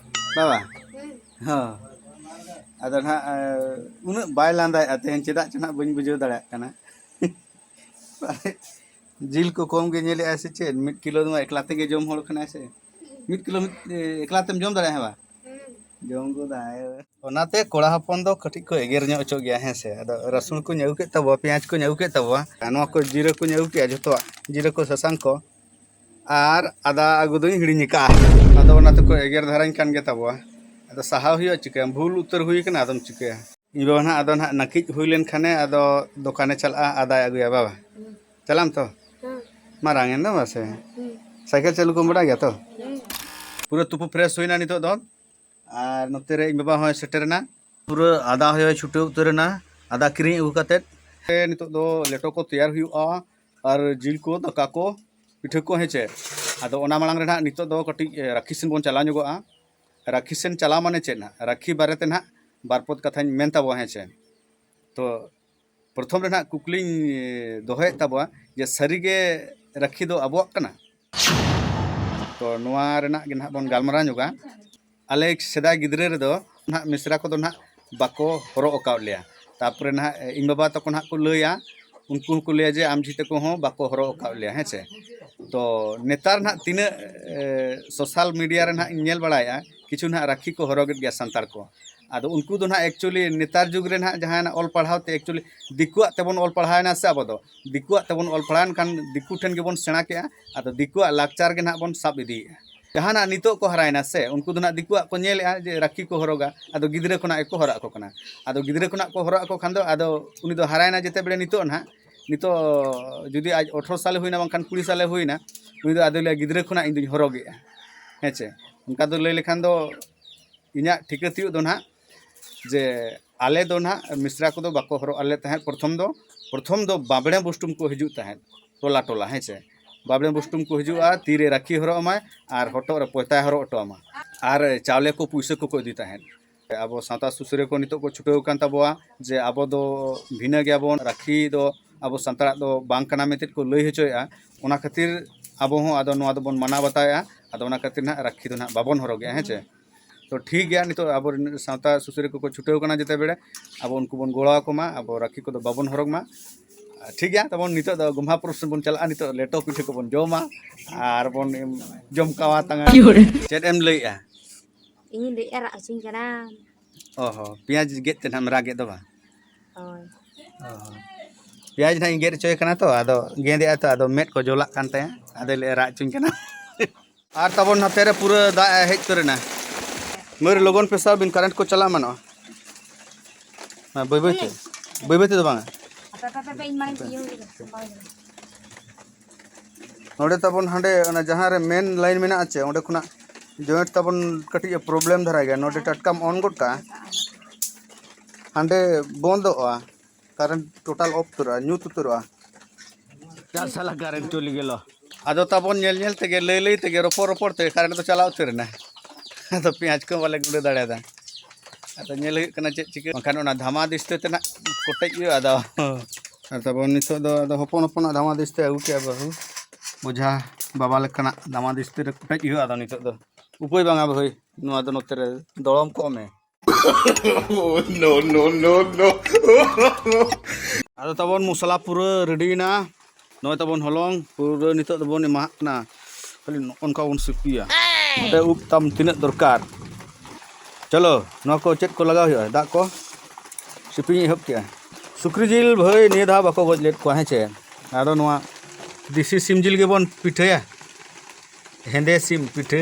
ᱵᱟᱵᱟ? ᱦᱮᱸ᱾ ᱟᱫᱚ ᱱᱟᱦᱟᱜ, ᱮ, ᱩᱱᱟᱹᱜ ᱵᱟᱭ ᱞᱟᱸᱫᱟᱭᱮᱫᱼᱟ ᱛᱮᱦᱮᱧ, ᱪᱮᱫᱟᱜ ᱪᱚ ᱱᱟᱦᱟᱜ ᱵᱟᱹᱧ ᱵᱩᱡᱷᱟᱹᱣ ᱫᱟᱲᱮᱭᱟᱜ ᱠᱟᱱᱟ᱾ ᱡᱤᱞ ᱠᱚ ᱠᱚᱢ ᱜᱮ ᱧᱮᱞᱮᱫᱼᱟᱭ ᱥᱮ ᱪᱮᱫ? ᱢᱤᱫ ᱠᱤᱞᱳ ᱫᱚ ᱢᱟ ᱮᱠᱞᱟ ᱛᱮᱜᱮ ᱡᱚᱢ ᱦᱚᱲ ᱠᱟᱱᱟᱭ ᱥᱮ᱾ ᱢᱤᱫ ᱠᱤᱞᱳ ᱢᱤᱫ, ᱮ, ᱮᱠᱞᱟ ᱛᱮᱢ ᱡᱚᱢ ᱫᱟᱲᱮᱭᱟᱜᱼᱟ, ᱦᱮᱸ ᱵᱟ? ᱦᱩᱸ᱾ ᱡᱚᱢ ᱜᱚᱫᱟᱭ᱾ ᱚᱱᱟᱛᱮ ᱠᱚᱲᱟ ᱦᱚᱯᱚᱱ ᱫᱚ ᱠᱟᱹᱴᱤᱡ ᱠᱚ ᱮᱜᱮᱨ ᱧᱚᱜ ᱦᱚᱪᱚᱜ ᱜᱮᱭᱟ, ᱦᱮᱸ ᱥᱮ᱾ ᱟᱫᱚ ᱨᱟᱹᱥᱩᱱ ᱠᱚᱧ ᱟᱹᱜᱩ ᱠᱮᱫ ᱛᱟᱵᱚᱣᱟ, ᱯᱮᱸᱭᱟᱡᱽ ᱠᱚᱧ ᱟᱹᱜᱩ ᱠᱮᱫ ᱛᱟᱵᱚᱣᱟ, ᱟᱨ ᱱᱚᱣᱟ ᱠᱚ ᱡᱤᱨᱟᱹ ᱠᱚᱧ ᱟᱹᱜᱩ ᱠᱮᱫᱼᱟ ᱡᱷᱚᱛᱚᱣᱟᱜ, ᱡᱤᱨᱟᱹ ᱠᱚ, ᱥᱟᱥᱟᱝ ᱠᱚ, ᱟᱨ ᱟᱫᱟ ᱟᱹᱜᱩ ᱫᱚᱧ ᱦᱤᱲᱤᱧ ᱟᱠᱟᱫᱼᱟ᱾ ᱟᱫᱚ ᱚᱱᱟ ᱛᱮᱠᱚ ᱮᱜᱮᱨ ᱫᱷᱟᱨᱟᱧ ᱠᱟᱱ ᱜᱮ ᱛᱟᱵᱚᱣᱟ᱾ ᱟᱫᱚ ᱥᱟᱦᱟᱣ ᱦᱩᱭᱩᱜᱼᱟ, ᱪᱤᱠᱟᱹᱭᱟᱢ, ᱵᱷᱩᱞ ᱩᱛᱟᱹᱨ ᱦᱩᱭ ᱠᱟᱱᱟ, ᱟᱫᱚᱢ ᱪᱤᱠᱟᱹᱭᱟ᱾ ᱤᱧ ᱵᱟᱵᱟ ᱱᱟᱦᱟᱜ, ᱟᱫᱚ ᱱᱟᱦᱟᱜ ᱱᱟᱹᱠᱤᱡ ᱦᱩᱭ ᱞᱮᱱ ᱠᱷᱟᱱᱮ ᱟᱫᱚ ᱫᱚᱠᱟᱱᱮ ᱪᱟᱞᱟᱜᱼᱟ, ᱟᱫᱟᱭ ᱟᱹᱜᱩᱭᱟ ᱵᱟᱵᱟ᱾ ᱦᱩᱸ᱾ ᱪᱟᱞᱟᱜ ᱟᱢ ᱛᱚ? ᱦᱩᱸ᱾ ᱢᱟᱨᱟᱝ ᱮᱱ ᱫᱚ ᱢᱟᱥᱮ᱾ ᱦᱩᱸ᱾ ᱥᱟᱭᱠᱮᱞ ᱪᱟᱹᱞᱩ ᱠᱚᱢ ᱵᱟᱰᱟᱭ ᱜᱮᱭᱟ ᱛᱚ? ᱯᱩᱨᱟᱹ ᱛᱩᱯᱩ ᱯᱷᱨᱮᱥ ᱦᱩᱭᱱᱟ ᱱᱤᱛᱚᱜ ᱫᱚ᱾ ᱟᱨ ᱱᱚᱛᱮ ᱨᱮ ᱤᱧ ᱵᱟᱵᱟ ᱦᱚᱸᱭ ᱥᱮᱴᱮᱨᱮᱱᱟ᱾ ᱯᱩᱨᱟᱹ ᱟᱫᱟ ᱦᱚᱸᱭ ᱪᱷᱩᱴᱟᱹᱣ ᱩᱛᱟᱹᱨᱮᱱᱟ, ᱟᱫᱟ ᱠᱤᱨᱤᱧ ᱟᱹᱜᱩ ᱠᱟᱛᱮᱫ᱾ ᱱᱤᱛᱚᱜ ᱫᱚ ᱞᱮᱴᱚ ᱠᱚ ᱛᱮᱭᱟᱨ ᱦᱩᱭᱩᱜᱼᱟ, ᱟᱨ ᱡᱤᱞ ᱠᱚ, ᱫᱟᱠᱟ ᱠᱚ, ᱯᱤᱴᱷᱟᱹ ᱠᱚ, ᱦᱮᱸ ᱪᱮ᱾ ᱟᱫᱚ ᱚᱱᱟ ᱢᱟᱲᱟᱝ ᱨᱮ ᱱᱟᱦᱟᱜ ᱱᱤᱛᱚᱜ ᱫᱚ ᱠᱟᱹᱴᱤᱡ, ᱮ, ᱨᱟᱹᱠᱷᱤ ᱥᱮᱱ ᱵᱚᱱ ᱪᱟᱞᱟᱣ ᱧᱚᱜᱚᱜᱼᱟ᱾ ᱨᱟᱹᱠᱷᱤ ᱥᱮᱱ ᱪᱟᱞᱟᱣ ᱢᱟᱱᱮ ᱪᱮᱫ ᱱᱟᱦᱟᱜ? ᱨᱟᱹᱠᱷᱤ ᱵᱟᱨᱮ ᱛᱮ ᱱᱟᱦᱟᱜ ᱵᱟᱨ ᱯᱚᱫ ᱠᱟᱛᱷᱟᱧ ᱢᱮᱱ ᱛᱟᱵᱚᱣᱟ, ᱦᱮᱸ ᱪᱮ᱾ ᱛᱚ ᱯᱨᱚᱛᱷᱚᱢ ᱨᱮ ᱱᱟᱦᱟᱜ ᱠᱩᱠᱞᱤᱧ, ᱮ, ᱫᱚᱦᱚᱭᱮᱫ ᱛᱟᱵᱚᱣᱟ ᱡᱮ ᱥᱟᱹᱨᱤᱜᱮ ᱨᱟᱹᱠᱷᱤ ᱫᱚ ᱟᱵᱚᱣᱟᱜ ᱠᱟᱱᱟ? ᱛᱚ ᱱᱚᱣᱟ ᱨᱮᱱᱟᱜ ᱜᱮ ᱱᱟᱦᱟᱜ ᱵᱚᱱ ᱜᱟᱞᱢᱟᱨᱟᱣ ᱧᱚᱜᱟ᱾ ᱟᱞᱮ ᱥᱮᱫᱟᱭ ᱜᱤᱫᱽᱨᱟᱹ ᱨᱮᱫᱚ ᱱᱟᱦᱟᱜ ᱢᱤᱥᱨᱟ ᱠᱚᱫᱚ ᱱᱟᱦᱟᱜ ᱵᱟᱠᱚ ᱦᱚᱨᱚᱜ ᱟᱠᱟᱫ ᱞᱮᱭᱟ᱾ ᱛᱟᱨᱯᱚᱨᱮ ᱱᱟᱦᱟᱜ ᱤᱧ ᱵᱟᱵᱟ ᱛᱟᱠᱚ ᱱᱟᱦᱟᱜ ᱠᱚ ᱞᱟᱹᱭᱟ, ᱩᱱᱠᱩ ᱦᱚᱸᱠᱚ ᱞᱟᱹᱭᱟ ᱡᱮ ᱟᱢ ᱡᱷᱤ ᱛᱟᱠᱚ ᱦᱚᱸ ᱵᱟᱠᱚ ᱦᱚᱨᱚᱜ ᱟᱠᱟᱫ ᱞᱮᱭᱟ, ᱦᱮᱸ ᱥᱮ᱾ ᱛᱚ ᱱᱮᱛᱟᱨ ᱱᱟᱦᱟᱜ ᱛᱤᱱᱟᱹᱜ, ᱮ, ᱥᱳᱥᱟᱞ ᱢᱤᱰᱤᱭᱟ ᱨᱮ ᱱᱟᱦᱟᱜ ᱤᱧ ᱧᱮᱞ ᱵᱟᱲᱟᱭᱮᱫᱼᱟ, ᱠᱤᱪᱷᱩ ᱱᱟᱦᱟᱜ ᱨᱟᱹᱠᱷᱤ ᱠᱚ ᱦᱚᱨᱚᱜᱮᱫ ᱜᱮᱭᱟ ᱥᱟᱱᱛᱟᱲ ᱠᱚ᱾ ᱟᱫᱚ ᱩᱱᱠᱩ ᱫᱚ ᱱᱟᱦᱟᱜ actually ᱱᱮᱛᱟᱨ ᱡᱩᱜᱽ ᱨᱮ ᱱᱟᱦᱟᱜ ᱡᱟᱦᱟᱱᱟᱜ ᱚᱞ ᱯᱟᱲᱦᱟᱣ ᱛᱮ actually ᱫᱤᱠᱩᱣᱟᱜ ᱛᱮᱵᱚᱱ ᱚᱞ ᱯᱟᱲᱦᱟᱣᱮᱱᱟ ᱥᱮ, ᱟᱵᱚ ᱫᱚ ᱫᱤᱠᱩᱣᱟᱜ ᱛᱮᱵᱚᱱ ᱚᱞ ᱯᱟᱲᱦᱟᱣᱮᱱ ᱠᱷᱟᱱ ᱫᱤᱠᱩ ᱴᱷᱮᱱ ᱜᱮᱵᱚᱱ ᱥᱮᱬᱟ ᱠᱮᱜᱼᱟ᱾ ᱟᱫᱚ ᱫᱤᱠᱩᱣᱟᱜ ᱞᱟᱠᱪᱟᱨ ᱜᱮ ᱱᱟᱦᱟᱜ ᱵᱚᱱ ᱥᱟᱵ ᱤᱫᱤᱭᱮᱜᱼᱟ᱾ ᱡᱟᱦᱟᱱᱟᱜ ᱱᱤᱛᱚᱜ ᱠᱚ ᱦᱟᱨᱟᱭᱮᱱᱟ ᱥᱮ, ᱩᱱᱠᱩ ᱫᱚ ᱱᱟᱦᱟᱜ ᱫᱤᱠᱩᱣᱟᱜ ᱠᱚ ᱧᱮᱞᱮᱜᱼᱟ ᱡᱮ ᱨᱟᱹᱠᱷᱤ ᱠᱚ ᱦᱚᱨᱚᱜᱟ, ᱟᱫᱚ ᱜᱤᱫᱽᱨᱟᱹ ᱠᱷᱚᱱᱟᱜ ᱜᱮᱠᱚ ᱦᱚᱨᱚᱜ ᱟᱠᱚ ᱠᱟᱱᱟ᱾ ᱟᱫᱚ ᱜᱤᱫᱽᱨᱟᱹ ᱠᱷᱚᱱᱟᱜ ᱠᱚ ᱦᱚᱨᱚᱜ ᱟᱠᱚ ᱠᱷᱟᱱ ᱫᱚ ᱟᱫᱚ ᱩᱱᱤ ᱫᱚ ᱦᱟᱨᱟᱭᱮᱱᱟ ᱡᱮᱛᱮ ᱵᱮᱲᱮ ᱱᱤᱛᱚᱜ ᱱᱟᱦᱟᱜ, ᱱᱤᱛᱚᱜ ᱡᱩᱫᱤ ᱟᱡ ᱟᱴᱷᱨᱚ ᱥᱟᱞᱮ ᱦᱩᱭᱱᱟ ᱵᱟᱝᱠᱷᱟᱱ ᱠᱩᱲᱤ ᱥᱟᱞᱮ ᱦᱩᱭᱱᱟ, ᱩᱱᱤ ᱫᱚ ᱟᱫᱚᱭ ᱞᱟᱹᱭᱟ ᱜᱤᱫᱽᱨᱟᱹ ᱠᱷᱚᱱᱟᱜ ᱤᱧ ᱫᱚᱧ ᱦᱚᱨᱚᱜᱮᱜᱼᱟ, ᱦᱮᱸ ᱪᱮ᱾ ᱚᱱᱠᱟ ᱫᱚ ᱞᱟᱹᱭ ᱞᱮᱠᱷᱟᱱ ᱫᱚ ᱤᱧᱟᱹᱜ ᱴᱷᱤᱠᱟᱹ ᱛᱤᱭᱳᱜ ᱫᱚ ᱱᱟᱦᱟᱜ ᱡᱮ ᱟᱞᱮ ᱫᱚ ᱱᱟᱦᱟᱜ ᱢᱤᱥᱨᱟ ᱠᱚᱫᱚ ᱵᱟᱠᱚ ᱦᱚᱨᱚᱜ ᱟᱞᱮ ᱛᱟᱦᱮᱸᱫ᱾ ᱯᱨᱚᱛᱷᱚᱢ ᱫᱚ, ᱯᱨᱚᱛᱷᱚᱢ ᱫᱚ ᱵᱟᱸᱵᱽᱲᱮ ᱵᱩᱥᱴᱩᱢ ᱠᱚ ᱦᱤᱡᱩᱜ ᱛᱟᱦᱮᱸᱫ, ᱴᱚᱞᱟ ᱴᱚᱞᱟ, ᱦᱮᱸ ᱪᱮ᱾ ᱵᱟᱸᱵᱽᱲᱮ ᱵᱩᱥᱴᱩᱢ ᱠᱚ ᱦᱤᱡᱩᱜᱼᱟ, ᱛᱤᱨᱮ ᱨᱟᱹᱠᱷᱤ ᱦᱚᱨᱚᱜ ᱟᱢᱟᱭ ᱟᱨ ᱦᱚᱴᱚᱜ ᱨᱮ ᱯᱚᱭᱛᱟᱭ ᱦᱚᱨᱚᱜ ᱦᱚᱴᱚ ᱟᱢᱟ, ᱟᱨ ᱪᱟᱣᱞᱮ ᱠᱚ, ᱯᱩᱭᱥᱟᱹ ᱠᱚᱠᱚ ᱤᱫᱤ ᱛᱟᱦᱮᱸᱫ᱾ ᱟᱵᱚ ᱥᱟᱶᱛᱟ ᱥᱩᱥᱟᱹᱨᱤᱭᱟᱹ ᱠᱚ ᱱᱤᱛᱚᱜ ᱠᱚ ᱪᱷᱩᱴᱟᱹᱣ ᱟᱠᱟᱱ ᱛᱟᱵᱚᱣᱟ ᱡᱮ ᱟᱵᱚ ᱫᱚ ᱵᱷᱤᱱᱟᱹ ᱜᱮᱭᱟᱵᱚᱱ, ᱨᱟᱹᱠᱷᱤ ᱫᱚ ᱟᱵᱚ ᱥᱟᱱᱛᱟᱲᱟᱜ ᱫᱚ ᱵᱟᱝ ᱠᱟᱱᱟ ᱢᱮᱱᱛᱮ ᱠᱚ ᱞᱟᱹᱭ ᱦᱚᱪᱚᱭᱮᱫᱼᱟ᱾ ᱚᱱᱟ ᱠᱷᱟᱹᱛᱤᱨ ᱟᱵᱚ ᱦᱚᱸ ᱟᱫᱚ ᱱᱚᱣᱟ ᱫᱚᱵᱚᱱ ᱢᱟᱱᱟᱣ ᱵᱟᱛᱟᱣᱮᱫᱼᱟ᱾ ᱟᱫᱚ ᱚᱱᱟ ᱠᱷᱟᱹᱛᱤᱨ ᱱᱟᱦᱟᱜ ᱨᱟᱹᱠᱷᱤ ᱫᱚ ᱱᱟᱦᱟᱜ ᱵᱟᱵᱚᱱ ᱦᱚᱨᱚᱜᱮᱜᱼᱟ, ᱦᱮᱸ ᱪᱮ᱾ ᱛᱚ ᱴᱷᱤᱠ ᱜᱮᱭᱟ, ᱱᱤᱛᱚᱜ ᱟᱵᱚ ᱨᱮᱱ ᱥᱟᱶᱛᱟ ᱥᱩᱥᱟᱹᱨᱤᱭᱟᱹ ᱠᱚᱠᱚ ᱪᱷᱩᱴᱟᱹᱣ ᱠᱟᱱᱟ ᱡᱮᱛᱮ ᱵᱮᱲᱮ, ᱟᱵᱚ ᱩᱱᱠᱩ ᱵᱚᱱ ᱜᱚᱲᱚ ᱟᱠᱚ ᱢᱟ, ᱟᱵᱚ ᱨᱟᱹᱠᱷᱤ ᱠᱚᱫᱚ ᱵᱟᱵᱚᱱ ᱦᱚᱨᱚᱜᱽ ᱢᱟ᱾ ᱴᱷᱤᱠ ᱜᱮᱭᱟ, ᱛᱟᱵᱚᱱ ᱱᱤᱛᱚᱜ ᱫᱚ ᱜᱚᱢᱦᱟ ᱯᱚᱨᱚᱵᱽ ᱥᱮᱫ ᱵᱚᱱ ᱪᱟᱞᱟᱜᱼᱟ, ᱱᱤᱛᱚᱜ ᱞᱮᱴᱚ ᱯᱤᱴᱷᱟᱹ ᱠᱚᱵᱚᱱ ᱡᱚᱢᱟ ᱟᱨ ᱵᱚᱱ ᱮᱢ ᱡᱚᱢ ᱠᱟᱣᱟ ᱛᱟᱝᱟ᱾ ᱪᱮᱫ ᱮᱢ ᱞᱟᱹᱭᱮᱜᱼᱟ? ᱤᱧᱤᱧ ᱞᱟᱹᱭᱮᱜᱼᱟ, ᱨᱟᱜ ᱦᱚᱪᱚᱧ ᱠᱟᱱᱟ᱾ ᱚ ᱦᱚᱸ, ᱯᱮᱸᱭᱟᱡᱽ ᱜᱮᱫ ᱛᱮ ᱱᱟᱦᱟᱜ ᱮᱢ ᱨᱟᱜᱮᱫ ᱫᱚ ᱵᱟᱝ? ᱦᱳᱭ᱾ ᱚ ᱦᱚᱸ, ᱯᱮᱸᱭᱟᱡᱽ ᱱᱟᱦᱟᱜ ᱤᱧ ᱜᱮᱫ ᱦᱚᱪᱚᱭᱮ ᱠᱟᱱᱟ ᱛᱚ, ᱟᱫᱚ ᱜᱮᱫᱮᱜᱼᱟ ᱛᱚ, ᱟᱫᱚ ᱢᱮᱫ ᱠᱚ ᱡᱚᱞᱟᱜ ᱠᱟᱱ ᱛᱟᱭᱟ, ᱟᱫᱚᱭ ᱞᱟᱹᱭᱮᱜᱼᱟ ᱨᱟᱜ ᱦᱚᱪᱚᱧ ᱠᱟᱱᱟ᱾ ᱟᱨ ᱛᱟᱵᱚᱱ ᱱᱚᱛᱮ ᱨᱮ ᱯᱩᱨᱟᱹ ᱫᱟᱜ ᱮ ᱦᱮᱡ ᱩᱛᱟᱹᱨ ᱮᱱᱟ᱾ ᱢᱟᱹᱨ ᱞᱚᱜᱚᱱ ᱯᱮ ᱥᱟᱵ ᱵᱤᱱ, ᱠᱟᱨᱮᱱᱴ ᱠᱚ ᱪᱟᱞᱟᱣ ᱮᱢᱟᱱᱚᱜᱼᱟ᱾ ᱦᱮᱸ, ᱵᱟᱹᱭ ᱵᱟᱹᱭ ᱛᱮ, ᱵᱟᱹᱭ ᱵᱟᱹᱭ ᱛᱮᱫᱚ ᱵᱟᱝᱟ᱾ ᱟᱯᱮ, ᱟᱯᱮ, ᱟᱯᱮ, ᱤᱧ ᱢᱟᱲᱟᱝ ᱤᱭᱟᱹ ᱦᱩᱭ ᱞᱮᱜᱮ, ᱥᱟᱢᱵᱟᱣ ᱦᱩᱭ ᱞᱮᱜᱮ᱾ ᱱᱚᱰᱮ ᱛᱟᱵᱚᱱ ᱦᱟᱸᱰᱮ ᱚᱱᱟ ᱡᱟᱦᱟᱸ ᱨᱮ ᱢᱮᱱ ᱞᱟᱭᱤᱱ ᱢᱮᱱᱟᱜᱼᱟ ᱪᱮ, ᱚᱸᱰᱮ ᱠᱷᱚᱱᱟᱜ ᱡᱚᱭᱮᱱᱴ ᱛᱟᱵᱚᱱ ᱠᱟᱹᱴᱤᱡ ᱮ ᱯᱨᱚᱵᱞᱮᱢ ᱫᱷᱟᱨᱟ ᱜᱮᱭᱟ᱾ ᱱᱚᱰᱮ ᱴᱟᱴᱠᱟᱢ ᱚᱱ ᱜᱚᱫ ᱠᱟᱜᱼᱟ, ᱦᱟᱸᱰᱮ ᱵᱚᱱᱫᱚᱜᱼᱟ, ᱠᱟᱨᱮᱱᱴ ᱴᱳᱴᱟᱞ ᱚᱯᱷ ᱩᱛᱟᱹᱨᱚᱜᱼᱟ, ᱧᱩᱛ ᱩᱛᱟᱹᱨᱚᱜᱼᱟ᱾ ᱪᱟᱨ ᱥᱟᱞᱟ ᱠᱟᱨᱮᱱᱴ ᱪᱚᱞᱤ ᱜᱮᱞᱚ᱾ ᱟᱫᱚ ᱛᱟᱵᱚᱱ ᱧᱮᱞ ᱧᱮᱞ ᱛᱮᱜᱮ, ᱞᱟᱹᱭ ᱞᱟᱹᱭ ᱛᱮᱜᱮ, ᱨᱚᱯᱚᱲ ᱨᱚᱯᱚᱲ ᱛᱮ ᱠᱟᱨᱮᱱᱴ ᱫᱚ ᱪᱟᱞᱟᱣ ᱩᱛᱟᱹᱨ ᱮᱱᱟ᱾ ᱟᱫᱚ ᱯᱮᱸᱭᱟᱡᱽ ᱠᱚ ᱵᱟᱞᱮ ᱜᱩᱸᱰᱟᱹ ᱫᱟᱲᱮᱭᱟᱫᱟ᱾ ᱟᱫᱚ ᱧᱮᱞ ᱦᱩᱭᱩᱜ ᱠᱟᱱᱟ ᱪᱮᱫ ᱪᱤᱠᱟᱹ, ᱵᱟᱝᱠᱷᱟᱱ ᱚᱱᱟ ᱫᱷᱟᱢᱟ ᱫᱤᱥᱛᱮ ᱛᱮᱱᱟᱜ ᱠᱚᱴᱮᱡ ᱦᱩᱭᱩᱜᱼᱟ᱾ ᱟᱫᱚ ᱟᱨ ᱛᱟᱵᱚᱱ ᱱᱤᱛᱚᱜ ᱫᱚ ᱟᱫᱚ ᱦᱚᱯᱚᱱ ᱦᱚᱯᱚᱱᱟᱜ ᱫᱷᱟᱢᱟ ᱫᱤᱥᱛᱮ ᱟᱹᱜᱩ ᱠᱮᱜᱼᱟ ᱵᱟᱹᱦᱩ, ᱵᱚᱡᱷᱟ ᱵᱟᱵᱟ ᱞᱮᱠᱟᱱᱟᱜ ᱫᱷᱟᱢᱟ ᱫᱤᱥᱛᱮ ᱨᱮ ᱠᱚᱴᱮᱡ ᱦᱩᱭᱩᱜᱼᱟ᱾ ᱟᱫᱚ ᱱᱤᱛᱚᱜ ᱫᱚ ᱩᱯᱟᱹᱭ ᱵᱟᱝᱟ ᱵᱷᱟᱹᱭ, ᱱᱚᱣᱟ ᱫᱚ ᱱᱚᱛᱮ ᱨᱮ ᱫᱚᱲᱚᱢ ᱠᱚᱜ ᱢᱮ᱾ Oh, no, no, no, no. ᱟᱫᱚ ᱛᱟᱵᱚᱱ ᱢᱚᱥᱞᱟ ᱯᱩᱨᱟᱹ ᱨᱮᱰᱤᱭᱮᱱᱟ᱾ ᱱᱚᱜᱼᱚᱭ ᱛᱟᱵᱚᱱ ᱦᱚᱞᱚᱝ ᱯᱩᱨᱟᱹ ᱱᱤᱛᱚᱜ ᱫᱚᱵᱚᱱ ᱮᱢᱟᱦᱟᱜ ᱠᱟᱱᱟ᱾ ᱠᱷᱟᱹᱞᱤ ᱱᱚᱜᱼᱚ ᱱᱚᱝᱠᱟ ᱵᱚᱱ ᱥᱤᱯᱤᱭᱟ᱾ ᱟᱯᱮ ᱩᱵ ᱛᱟᱢ ᱛᱤᱱᱟᱹᱜ ᱫᱚᱨᱠᱟᱨ? ᱪᱚᱞᱚ, ᱱᱚᱣᱟ ᱠᱚ ᱪᱮᱫ ᱠᱚ ᱞᱟᱜᱟᱣ ᱦᱩᱭᱩᱜᱼᱟ? ᱫᱟᱜ ᱠᱚ ᱥᱤᱯᱤᱧ ᱮᱦᱚᱵ ᱠᱮᱜᱼᱟ᱾ ᱥᱩᱠᱨᱤ ᱡᱤᱞ ᱵᱷᱟᱹᱭ ᱱᱤᱭᱟᱹ ᱫᱷᱟᱣ ᱵᱟᱠᱚ ᱜᱚᱡ ᱞᱮᱫ ᱠᱚᱣᱟ, ᱦᱮᱸ ᱪᱮ? ᱟᱫᱚ ᱱᱚᱣᱟ ᱫᱮᱥᱤ ᱥᱤᱢ ᱡᱤᱞ ᱜᱮᱵᱚᱱ ᱯᱤᱴᱷᱟᱹᱭᱟ᱾ ᱦᱮᱸᱫᱮ ᱥᱤᱢ ᱯᱤᱴᱷᱟᱹ᱾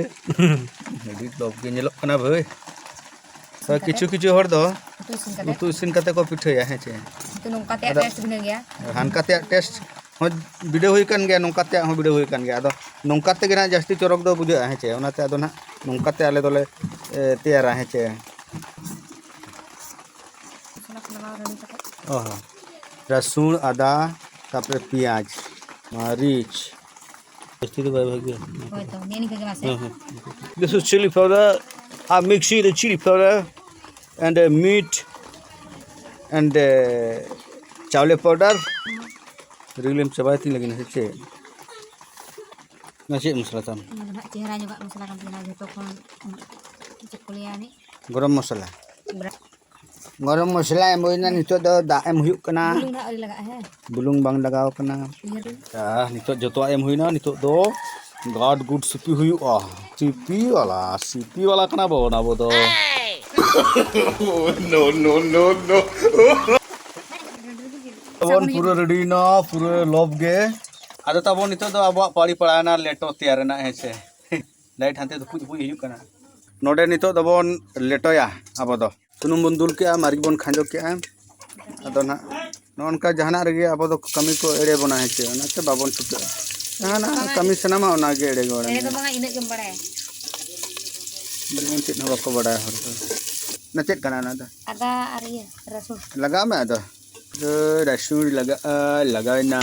ᱟᱹᱰᱤ ᱞᱚᱵ ᱜᱮ ᱧᱮᱞᱚᱜ ᱠᱟᱱᱟ ᱵᱷᱟᱹᱭ᱾ ᱛᱚ ᱠᱤᱪᱷᱩ ᱠᱤᱪᱷᱩ ᱦᱚᱲ ᱫᱚ ᱩᱛᱩ ᱤᱥᱤᱱ ᱠᱟᱛᱮ ᱩᱛᱩ ᱤᱥᱤᱱ ᱠᱟᱛᱮ ᱠᱚ ᱯᱤᱴᱷᱟᱹᱭᱟ, ᱦᱮᱸ ᱪᱮ? ᱠᱤᱱᱛᱩ ᱱᱚᱝᱠᱟ ᱛᱮᱭᱟᱜ ᱟᱫᱚ ᱴᱮᱥᱴ ᱵᱷᱤᱱᱟᱹ ᱜᱮᱭᱟ᱾ ᱦᱟᱱᱠᱟ ᱛᱮᱭᱟᱜ ᱴᱮᱥᱴ ᱦᱚᱸ ᱵᱤᱰᱟᱹᱣ ᱦᱩᱭ ᱠᱟᱱ ᱜᱮᱭᱟ, ᱱᱚᱝᱠᱟ ᱛᱮᱭᱟᱜ ᱦᱚᱸ ᱵᱤᱰᱟᱹᱣ ᱦᱩᱭ ᱠᱟᱱ ᱜᱮᱭᱟ᱾ ᱟᱫᱚ ᱱᱚᱝᱠᱟ ᱛᱮᱜᱮ ᱱᱟᱦᱟᱜ ᱡᱟᱹᱥᱛᱤ ᱪᱚᱨᱚᱠ ᱫᱚ ᱵᱩᱡᱷᱟᱹᱜᱼᱟ, ᱦᱮᱸ ᱪᱮ? ᱚᱱᱟᱛᱮ ᱟᱫᱚ ᱱᱟᱦᱟᱜ ᱱᱚᱝᱠᱟ ᱛᱮ ᱟᱞᱮ ᱫᱚᱞᱮ, ᱮ, ᱛᱮᱭᱟᱨᱟ, ᱦᱮᱸ ᱪᱮ? ᱢᱚᱥᱞᱟ ᱠᱚ ᱞᱟᱜᱟᱣ ᱨᱮᱰᱤ ᱠᱟᱛᱮ᱾ ᱚ ᱦᱚᱸ᱾ ᱨᱟᱹᱥᱩᱱ, ᱟᱫᱟ, ᱛᱟᱯᱚᱨᱮ ᱯᱮᱸᱭᱟᱡᱽ, ᱢᱟᱹᱨᱤᱪ᱾ ᱡᱟᱹᱥᱛᱤ ᱫᱚ ᱵᱟᱭ ᱵᱷᱟᱜᱮᱭᱟ᱾ ᱦᱳᱭ ᱛᱚ, ᱱᱤᱭᱟᱹ ᱱᱤᱝᱠᱟᱹ ᱜᱮ ᱢᱟᱥᱮ᱾ ᱦᱮᱸ, ᱦᱮᱸ᱾ This is chili powder. I mix it, chili powder and, uh, meat and, uh, ᱪᱟᱣᱞᱮ powder. ᱨᱤᱞᱮᱢ ᱪᱟᱵᱟᱭ ᱛᱤᱧ ᱞᱟᱹᱜᱤᱫ ᱥᱮ ᱪᱮᱫ? ᱚᱱᱟ ᱪᱮᱫ ᱢᱚᱥᱞᱟ ᱛᱟᱢ? ᱚᱱᱟ ᱫᱚ ᱱᱟᱦᱟᱜ ᱪᱮᱦᱨᱟ ᱧᱚᱜᱟᱜ ᱢᱚᱥᱞᱟ ᱠᱟᱱ ᱛᱟᱦᱮᱱᱟ, ᱡᱷᱚᱛᱚ ᱠᱷᱚᱱ, ᱪᱮᱫ ᱠᱚ ᱞᱟᱹᱭᱟ ᱟᱹᱱᱤᱡ? ᱜᱚᱨᱚᱢ ᱢᱚᱥᱞᱟ᱾ ᱵᱨᱟ- ᱜᱚᱨᱚᱢ ᱢᱚᱥᱞᱟ ᱮᱢ ᱦᱩᱭᱱᱟ, ᱱᱤᱛᱚᱜ ᱫᱚ ᱫᱟᱜ ᱮᱢ ᱦᱩᱭᱩᱜ ᱠᱟᱱᱟ᱾ ᱵᱩᱞᱩᱝ ᱱᱟᱦᱟᱜ ᱟᱹᱣᱨᱤ ᱞᱟᱜᱟᱜᱼᱟ, ᱦᱮᱸ᱾ ᱵᱩᱞᱩᱝ ᱵᱟᱝ ᱞᱟᱜᱟᱣ ᱠᱟᱱᱟ᱾ ᱩᱭᱦᱟᱹᱨ ᱵᱤᱱ᱾ ᱟᱦ, ᱱᱤᱛᱚᱜ ᱡᱚᱛᱚᱣᱟᱜ ᱮᱢ ᱦᱩᱭᱱᱟ, ᱱᱤᱛᱚᱜ ᱫᱚ ᱜᱟᱰ ᱜᱩᱰ ᱥᱤᱯᱤ ᱦᱩᱭᱩᱜᱼᱟ᱾ ᱥᱤᱯᱤ ᱵᱟᱞᱟ, ᱥᱤᱯᱤ ᱵᱟᱞᱟ ᱠᱟᱱᱟ ᱵᱚᱱ ᱟᱵᱚ ᱫᱚ᱾ No, no, no, no. ᱛᱟᱵᱚᱱ ᱯᱩᱨᱟᱹ ᱨᱮᱰᱤᱭᱮᱱᱟ, ᱯᱩᱨᱟᱹ ᱞᱚᱵ ᱜᱮ᱾ ᱟᱫᱚ ᱛᱟᱵᱚᱱ ᱱᱤᱛᱚᱜ ᱫᱚ ᱟᱵᱚᱣᱟᱜ ᱯᱟᱹᱲᱤ ᱯᱟᱲᱟᱣᱮᱱᱟ ᱞᱮᱴᱚ ᱛᱮᱭᱟᱨ ᱨᱮᱱᱟᱜ, ᱦᱮᱸ ᱥᱮ᱾ ᱞᱟᱭᱤᱴ ᱦᱟᱱᱛᱮ ᱫᱩᱯᱩᱡ ᱫᱩᱯᱩᱡ ᱦᱤᱡᱩᱜ ᱠᱟᱱᱟ᱾ ᱱᱚᱰᱮ ᱱᱤᱛᱚᱜ ᱫᱚᱵᱚᱱ ᱞᱮᱴᱚᱭᱟ ᱟᱵᱚ ᱫᱚ᱾ ᱥᱩᱱᱩᱢ ᱵᱚᱱ ᱫᱩᱞ ᱠᱮᱜᱼᱟ, ᱢᱟᱹᱨᱤᱪ ᱵᱚᱱ ᱠᱷᱟᱸᱡᱚ ᱠᱮᱜᱼᱟ᱾ ᱟᱫᱚ ᱱᱟᱦᱟᱜ ᱱᱚᱜᱼᱚ ᱱᱚᱝᱠᱟ ᱡᱟᱦᱟᱱᱟᱜ ᱨᱮᱜᱮ ᱟᱵᱚ ᱫᱚ ᱠᱟᱹᱢᱤ ᱠᱚ ᱮᱲᱮ ᱵᱚᱱᱟ, ᱦᱮᱸ ᱪᱮ? ᱚᱱᱟᱛᱮ ᱵᱟᱵᱚᱱ ᱪᱷᱩᱴᱟᱹᱜᱼᱟ᱾ ᱡᱟᱦᱟᱱᱟᱜ ᱠᱟᱹᱢᱤ ᱥᱟᱱᱟᱢᱟ ᱚᱱᱟᱜᱮ ᱮᱲᱮ ᱜᱮ ᱵᱟᱲᱟᱭᱟ᱾ ᱮᱲᱮ ᱫᱚ ᱵᱟᱝᱟ, ᱤᱱᱟᱹᱜ ᱜᱮᱢ ᱵᱟᱲᱟᱭᱟ᱾ ᱡᱮᱢᱚᱱ ᱪᱮᱫ ᱦᱚᱸ ᱵᱟᱠᱚ ᱵᱟᱲᱟᱭᱟ ᱦᱚᱲ ᱫᱚ᱾ ᱚᱱᱟ ᱪᱮᱫ ᱠᱟᱱᱟ ᱚᱱᱟ ᱫᱚ? ᱟᱫᱟ ᱟᱨ ᱤᱭᱟᱹ, ᱨᱟᱹᱥᱩᱱ᱾ ᱞᱟᱜᱟᱣ ᱢᱮ ᱟᱫᱚ᱾ ᱟᱫᱚ ᱨᱟᱹᱥᱩᱱ ᱞᱟᱜᱟᱜᱼᱟ, ᱞᱟᱜᱟᱣᱮᱱᱟ᱾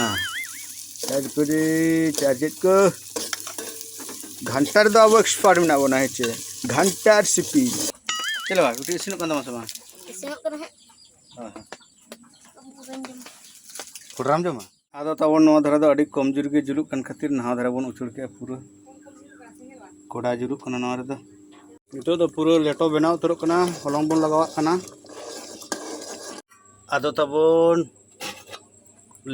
ᱛᱟᱨᱯᱚᱨᱮ ᱪᱟᱨ ᱪᱮᱫ ᱠᱚ? ᱜᱷᱟᱱᱴᱟ ᱨᱮᱫᱚ ᱟᱵᱚ expert ᱢᱮᱱᱟᱜ ᱵᱚᱱᱟ, ᱦᱮᱸ ᱪᱮ? ᱜᱷᱟᱱᱴᱟ ᱟᱨ ᱥᱤᱯᱤ᱾ ᱪᱮᱫ ᱞᱮᱠᱟ? ᱠᱟᱹᱴᱤᱡ ᱤᱥᱤᱱᱚᱜ ᱠᱟᱱ ᱛᱟᱢᱟ ᱥᱮ ᱵᱟᱝ? ᱤᱥᱤᱱᱚᱜ ᱠᱟᱱᱟ ᱦᱟᱸᱜ᱾ ᱦᱳᱭ, ᱦᱳᱭ᱾ ᱯᱷᱩᱰᱨᱟᱢ ᱡᱚᱢᱟ? ᱟᱫᱚ ᱛᱟᱵᱚᱱ ᱱᱚᱣᱟ ᱫᱷᱟᱨᱮ ᱫᱚ ᱟᱹᱰᱤ ᱠᱚᱢ ᱡᱳᱨ ᱜᱮ ᱡᱩᱞᱩᱜ ᱠᱟᱱ ᱠᱷᱟᱹᱛᱤᱨ ᱱᱟᱣᱟ ᱫᱷᱟᱨᱮ ᱵᱚᱱ ᱩᱪᱟᱹᱲ ᱠᱮᱜᱼᱟ ᱯᱩᱨᱟᱹ᱾ ᱠᱚᱰᱟ ᱡᱩᱞᱩᱜ ᱠᱟᱱᱟ ᱱᱚᱣᱟ ᱨᱮᱫᱚ᱾ ᱱᱤᱛᱚᱜ ᱫᱚ ᱯᱩᱨᱟᱹ ᱞᱮᱴᱚ ᱵᱮᱱᱟᱣ ᱩᱛᱟᱹᱨᱚᱜ ᱠᱟᱱᱟ, ᱦᱚᱞᱚᱝ ᱵᱚᱱ ᱞᱟᱜᱟᱣᱟᱜ ᱠᱟᱱᱟ᱾ ᱟᱫᱚ ᱛᱟᱵᱚᱱ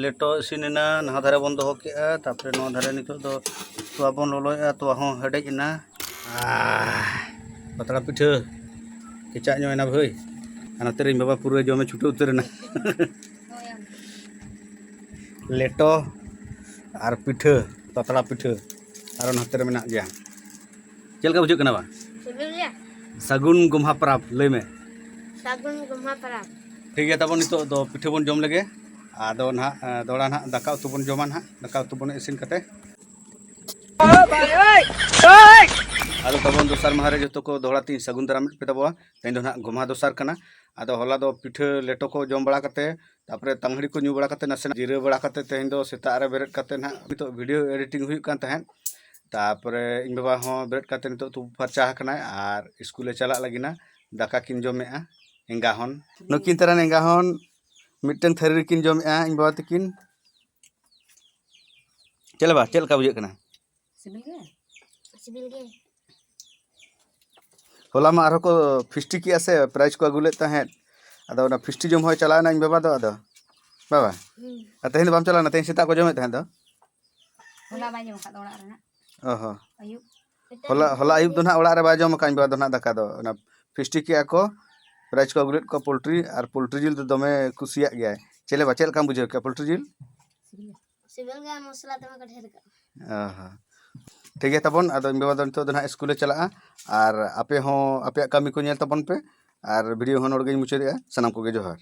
ᱞᱮᱴᱚ ᱤᱥᱤᱱ ᱮᱱᱟ, ᱱᱟᱣᱟ ᱫᱷᱟᱨᱮ ᱵᱚᱱ ᱫᱚᱦᱚ ᱠᱮᱜᱼᱟ, ᱛᱟᱯᱚᱨᱮ ᱱᱚᱣᱟ ᱫᱷᱟᱨᱮ ᱱᱤᱛᱚᱜ ᱫᱚ ᱛᱚᱣᱟ ᱵᱚᱱ ᱞᱚᱞᱚᱭᱮᱜᱼᱟ, ᱛᱚᱣᱟ ᱦᱚᱸ ᱦᱮᱰᱮᱡ ᱮᱱᱟ᱾ ᱟᱦ, ᱯᱟᱛᱲᱟ ᱯᱤᱴᱷᱟᱹ ᱠᱮᱪᱟᱜ ᱧᱚᱜ ᱮᱱᱟ ᱵᱷᱟᱹᱭ᱾ ᱟᱨ ᱱᱚᱛᱮ ᱨᱮ ᱤᱧ ᱵᱟᱵᱟ ᱯᱩᱨᱟᱹ ᱡᱚᱢᱮ ᱪᱷᱩᱴᱟᱹᱣ ᱩᱛᱟᱹᱨ ᱮᱱᱟ᱾ ᱞᱮᱴᱚ ᱟᱨ ᱯᱤᱴᱷᱟᱹ, ᱯᱟᱛᱲᱟ ᱯᱤᱴᱷᱟᱹ ᱟᱨᱚ ᱱᱚᱛᱮ ᱨᱮ ᱢᱮᱱᱟᱜ ᱜᱮᱭᱟ᱾ ᱪᱮᱫ ᱞᱮᱠᱟ ᱵᱩᱡᱷᱟᱹᱜ ᱠᱟᱱᱟ ᱵᱟ? ᱥᱤᱵᱤᱞ ᱜᱮᱭᱟ᱾ ᱥᱟᱹᱜᱩᱱ ᱜᱚᱢᱦᱟ ᱯᱟᱨᱟᱵᱽ ᱞᱟᱹᱭ ᱢᱮ᱾ ᱥᱟᱹᱜᱩᱱ ᱜᱚᱢᱦᱟ ᱯᱟᱨᱟᱵᱽ᱾ ᱴᱷᱤᱠ ᱜᱮᱭᱟ, ᱛᱟᱵᱚᱱ ᱱᱤᱛᱚᱜ ᱫᱚ ᱯᱤᱴᱷᱟᱹ ᱵᱚᱱ ᱡᱚᱢ ᱞᱮᱜᱮ, ᱟᱫᱚ ᱱᱟᱦᱟᱜ ᱮ, ᱫᱚᱦᱲᱟ ᱱᱟᱦᱟᱜ ᱫᱟᱠᱟ ᱩᱛᱩ ᱵᱚᱱ ᱡᱚᱢᱟ ᱱᱟᱦᱟᱜ, ᱫᱟᱠᱟ ᱩᱛᱩ ᱵᱚᱱ ᱤᱥᱤᱱ ᱠᱟᱛᱮ᱾ ᱟᱫᱚ ᱛᱟᱵᱚᱱ ᱫᱚᱥᱟᱨ ᱢᱟᱦᱟ ᱨᱮ ᱡᱚᱛᱚ ᱠᱚ ᱫᱚᱦᱲᱟ ᱛᱤᱧ ᱥᱟᱹᱜᱩᱱ ᱫᱟᱨᱟᱢᱮᱫ ᱯᱮ ᱛᱟᱵᱚᱣᱟ᱾ ᱛᱮᱦᱮᱧ ᱫᱚ ᱱᱟᱦᱟᱜ ᱜᱚᱢᱦᱟ ᱫᱚᱥᱟᱨ ᱠᱟᱱᱟ᱾ ᱟᱫᱚ ᱦᱚᱞᱟ ᱫᱚ ᱯᱤᱴᱷᱟᱹ ᱞᱮᱴᱚ ᱠᱚ ᱡᱚᱢ ᱵᱟᱲᱟ ᱠᱟᱛᱮ, ᱛᱟᱯᱚᱨᱮ ᱛᱟᱝᱦᱟᱹᱲᱤ ᱠᱚ ᱧᱩ ᱵᱟᱲᱟ ᱠᱟᱛᱮ, ᱱᱟᱥᱮᱱᱟᱜ ᱡᱤᱨᱟᱹᱣ ᱵᱟᱲᱟ ᱠᱟᱛᱮ, ᱛᱮᱦᱮᱧ ᱫᱚ ᱥᱮᱛᱟᱜ ᱨᱮ ᱵᱮᱨᱮᱫ ᱠᱟᱛᱮ ᱱᱟᱦᱟᱜ ᱱᱤᱛᱚᱜ video editing ᱦᱩᱭᱩᱜ ᱠᱟᱱ ᱛᱟᱦᱮᱸᱫ᱾ ᱛᱟᱯᱚᱨᱮ ᱤᱧ ᱵᱟᱵᱟ ᱦᱚᱸ ᱵᱮᱨᱮᱫ ᱠᱟᱛᱮ ᱱᱤᱛᱚᱜ ᱛᱩᱯᱩ ᱯᱷᱟᱨᱪᱟ ᱟᱠᱟᱱᱟᱭ ᱟᱨ ᱥᱠᱩᱞᱮ ᱪᱟᱞᱟᱜ ᱞᱟᱹᱜᱤᱫ ᱱᱟ᱾ ᱫᱟᱠᱟ ᱠᱤᱱ ᱡᱚᱢᱮᱜᱼᱟ ᱮᱸᱜᱟ ᱦᱚᱱ᱾ ᱱᱩᱠᱤᱱ ᱛᱟᱨᱟᱱ ᱮᱸᱜᱟ ᱦᱚᱱ ᱢᱤᱫᱴᱮᱱ ᱛᱷᱟᱹᱨᱤ ᱨᱮᱠᱤᱱ ᱡᱚᱢᱮᱜᱼᱟ ᱤᱧ ᱵᱟᱵᱟ ᱛᱟᱹᱠᱤᱱ᱾ ᱪᱮᱫ ᱞᱮᱠᱟ, ᱪᱮᱫ ᱞᱮᱠᱟ ᱵᱩᱡᱷᱟᱹᱜ ᱠᱟᱱᱟ? ᱥᱤᱵᱤᱞ ᱜᱮ᱾ ᱥᱤᱵᱤᱞ ᱜᱮ᱾ ᱦᱚᱞᱟ ᱢᱟ ᱟᱨᱦᱚᱸ ᱠᱚ ᱯᱷᱤᱥᱴᱤ ᱠᱮᱜᱼᱟ ᱥᱮ, prize ᱠᱚ ᱟᱹᱜᱩ ᱞᱮᱫ ᱛᱟᱦᱮᱸᱫ᱾ ᱟᱫᱚ ᱚᱱᱟ ᱯᱷᱤᱥᱴᱤ ᱡᱚᱢ ᱦᱚᱸᱭ ᱪᱟᱞᱟᱣ ᱮᱱᱟ ᱤᱧ ᱵᱟᱵᱟ ᱫᱚ᱾ ᱟᱫᱚ ᱵᱟᱵᱟ, ᱦᱩᱸ᱾ ᱟᱨ ᱛᱮᱦᱮᱧ ᱫᱚ ᱵᱟᱢ ᱪᱟᱞᱟᱣ ᱮᱱᱟ? ᱛᱮᱦᱮᱧ ᱥᱮᱛᱟᱜ ᱠᱚ ᱡᱚᱢᱮᱫ ᱛᱟᱦᱮᱸᱫ ᱫᱚ᱾ ᱦᱚᱞᱟ ᱵᱟᱭ ᱡᱚᱢ ᱟᱠᱟᱫ ᱫᱚ ᱚᱲᱟᱜ ᱨᱮᱱᱟᱜ᱾ ᱚ ᱦᱚᱸ᱾ ᱟᱹᱭᱩᱵ᱾ ᱦᱚᱞᱟ, ᱦᱚᱞᱟ ᱟᱹᱭᱩᱵ ᱫᱚ ᱱᱟᱦᱟᱜ ᱚᱲᱟᱜ ᱨᱮ ᱵᱟᱭ ᱡᱚᱢ ᱟᱠᱟᱫ ᱤᱧ ᱵᱟᱵᱟ ᱫᱚ ᱱᱟᱦᱟᱜ ᱫᱟᱠᱟ ᱫᱚ᱾ ᱚᱱᱟ ᱯᱷᱤᱥᱴᱤ ᱠᱮᱜᱼᱟ ᱠᱚ, prize ᱠᱚ ᱟᱹᱜᱩ ᱞᱮᱫ ᱠᱚᱣᱟ ᱯᱳᱞᱴᱨᱤ, ᱟᱨ ᱯᱳᱞᱴᱨᱤ ᱡᱤᱞ ᱫᱚ ᱫᱚᱢᱮ ᱠᱩᱥᱤᱭᱟᱜ ᱜᱮᱭᱟᱭ᱾ ᱪᱮᱫ ᱞᱮᱠᱟ, ᱪᱮᱫ ᱞᱮᱠᱟᱢ ᱵᱩᱡᱷᱟᱹᱣ ᱠᱮᱜᱼᱟ ᱯᱳᱞᱴᱨᱤ ᱡᱤᱞ? ᱥᱤᱵᱤᱞ ᱜᱮᱭᱟ, ᱢᱚᱥᱞᱟ ᱫᱚᱢᱮ ᱠᱚ ᱰᱷᱮᱨ ᱠᱟᱜᱼᱟ᱾ ᱚ ᱦᱚᱸ᱾ ᱴᱷᱤᱠ ᱜᱮᱭᱟ ᱛᱟᱵᱚᱱ, ᱟᱫᱚ ᱤᱧ ᱵᱟᱵᱟ ᱫᱚ ᱱᱤᱛᱚᱜ ᱫᱚ ᱱᱟᱦᱟᱜ ᱥᱠᱩᱞᱮ ᱪᱟᱞᱟᱜᱼᱟ, ᱟᱨ ᱟᱯᱮ ᱦᱚᱸ ᱟᱯᱮᱭᱟᱜ ᱠᱟᱹᱢᱤ ᱠᱚ ᱧᱮᱞ ᱛᱟᱵᱚᱱ ᱯᱮ, ᱟᱨ video ᱦᱚᱸ ᱱᱚᱰᱮ ᱜᱤᱧ ᱢᱩᱪᱟᱹᱫᱮᱜᱼᱟ᱾ ᱥᱟᱱᱟᱢ ᱠᱚᱜᱮ ᱡᱚᱦᱟᱨ᱾